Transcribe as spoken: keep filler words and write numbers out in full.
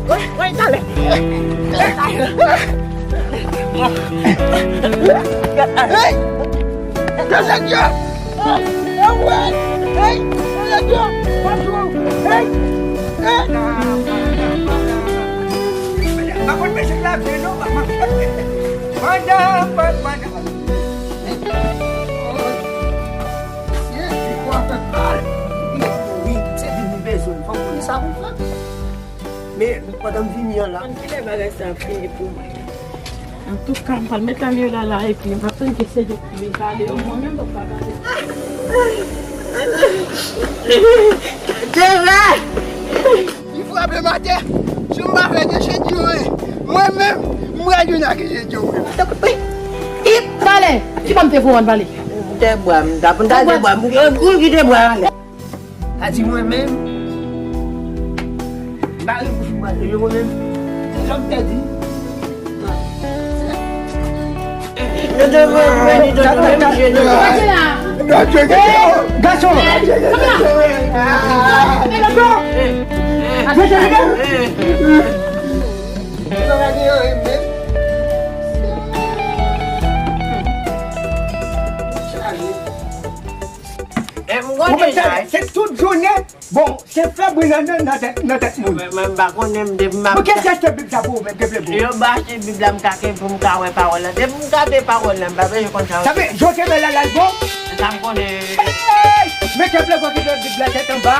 Woy, woy, talè. Hey! Hey! Hey! Hey! Hey! Madanm, madanm, madanm. Wi, se vin nou bezwen. Fòk nou sa pou fè. Men, pandan m vini an la. Kilè bagay sa ap fini pou mwen? Antouka, m pral met Amyona la, epi m ap tann ke se yo ki vin pale yo, mwen menm, m p ap pale. Jere! Li frape m atè. Si m pa fè de Jedi, wi. Mwen menm, m pral jwenn ak Jedi, wi. Ip, pale! Ki bò m te voye w ann pale? M te bwa, m t ap, m t ap te bwa, m, m, m kite bwa anlè. Sa di mwen menm, m pa gen bouch pou pale, mwen menm, se sa m te di. Yo te vle vle ni dodo menm je de. Gason! E m konn deja. Se tout jounen. Bon, se fè bri nan, nan, nan tèt, nan tèt moun. Mwen, mwen, m pa konnen, m te, m ap. Bon, kiyès ki achte Bib sa pou ou menm, Keplebo? Yo ba achte Bib la, m ka ke pou m ka wè pawòl la. Depi m gade pawòl la, m pa bezwen konn sa yo. Sa fè, Joseph la, l al bon? Sa m konnen. Hey! Men Keplebo ki fè Bib la tèt anba.